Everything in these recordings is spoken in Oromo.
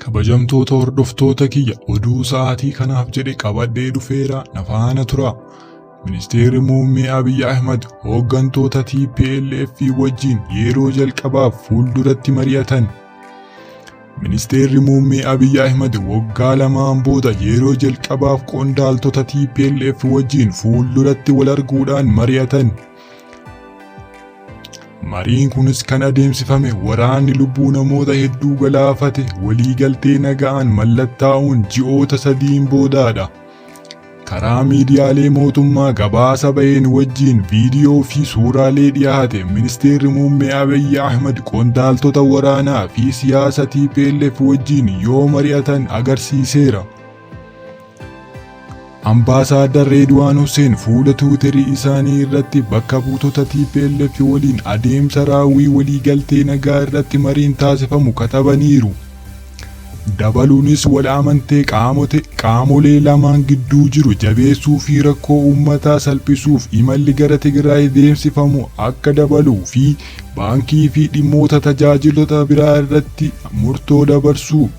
Kabajamtoota hordoftoota kiyya, oduu sa'aatii kanaaf jedhe qabadhee dhufeera, na faana tura. Ministeerri Muummee Abiy Ahmad hooggantoota TPLF wajjin yeroo jalqabaaf fuulduratti mari'atan. Ministeerri Muummee Abiy Ahmad waggaa lamaan booda yeroo jalqabaaf qondaaltota TPLF wajjin fuulduratti wal arguudhaan mari'atan. Mariin kunis kan adeemsifame waraanni lubbuu namoota hedduu galaafate waliigaltee naga'aan mallattaa'uun ji'oota sadiin boodaadha. Karaa miidiyaalee mootummaa gabaasa baheen wajjin viidiyoo fi suuraalee dhiyaate Ministeerri Muummee Abiy Ahmad qondaaltota waraanaa fi siyaasa TPLF wajjin yoo mari'atan agarsiiseera. Ambaasaaddar Reedwaan Hussein fuula Tiwiiterii isaanii irratti bakka buutota TPLF waliin adeemsa raawwii waliigaltee nagaa irratti mariin taasifamu katabaniiru. Dabaluunis wal amantee qaamolee lamaan gidduu jiru jabeessuu fi rakkoo uummataa salphisuuf imalli gara Tigraay deemsifamu akka dabaluu fi baankii fi dhimmoota tajaajilota biraa irratti murtoo dabarsuu.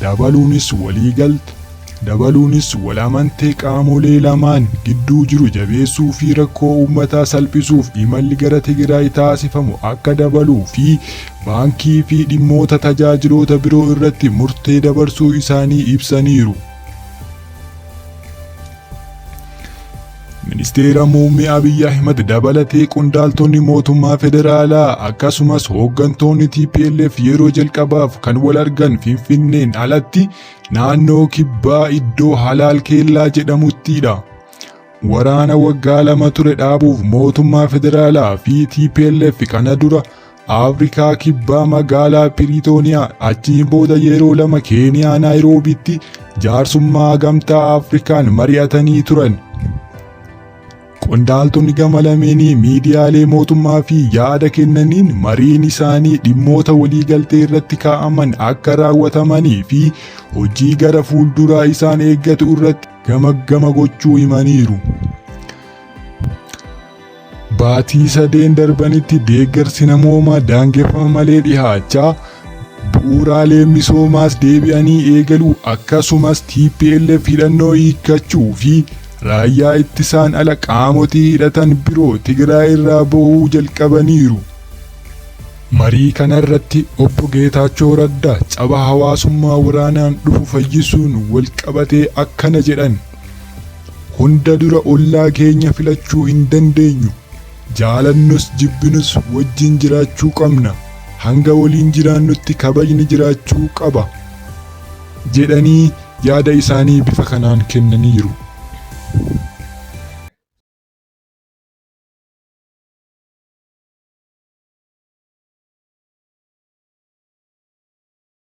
Dabaluunis waliigalte Dabaluunis wal amantee qaamolee lamaan gidduu jiru jabeessuu fi rakkoo uummataa salphisuuf imalli gara Tigraay taasifamu akka dabaluu fi baankii fi dhimmoota tajaajiloota biroo irratti murtee dabarsuu isaanii ibsaniiru. Ministeera Muummee Abiy Ahimad dabalatee qondaaltonni mootummaa federaalaa akkasumas hooggantoonni TPLF yeroo jalqabaaf kan wal argan Finfinneen alatti naannoo Kibbaa iddoo Halaal Keellaa jedhamuttidha. Waraana waggaa lama ture dhaabuuf mootummaa federaalaa fi TPLF kana dura Afrikaa Kibbaa magaalaa Piriitooniyaa, achiin booda yeroo lama Keeniyaa Naayiroobiitti jaarsummaa Gamtaa Afrikaan mari'atanii turan. Qondaaltonni gama lameenii miidiyaalee mootummaa fi yaada kennaniin mariin isaanii dhimmoota waliigaltee irratti kaa'aman akka raawwatamanii fi hojii gara fuulduraa isaan eeggatu irratti gamaggama gochuu himaniiru. Baatii sadeen darbanitti deeggarsi namoomaa daangeffama malee dhihaachaa, bu'uuraaleen misoomaas deebi'anii eegaluu akkasumas TPLF hidhannoo hiikkachuu fi raayyaa ittisaan ala qaamotii hidhatan biroo Tigraay irraa bahuu jalqabaniiru. Marii kanarratti Obbo Geetaachoo Raddaa caba hawaasummaa waraanaan dhufu fayyisuun walqabatee akkana jedhan. Hunda dura ollaa keenya filachuu hin dandeenyu. Jaalannus jibbinus wajjin jiraachuu qabna. Hanga waliin jiraannutti kabajni jiraachuu qaba. Jedhanii yaada isaanii bifa kanaan kennaniiru.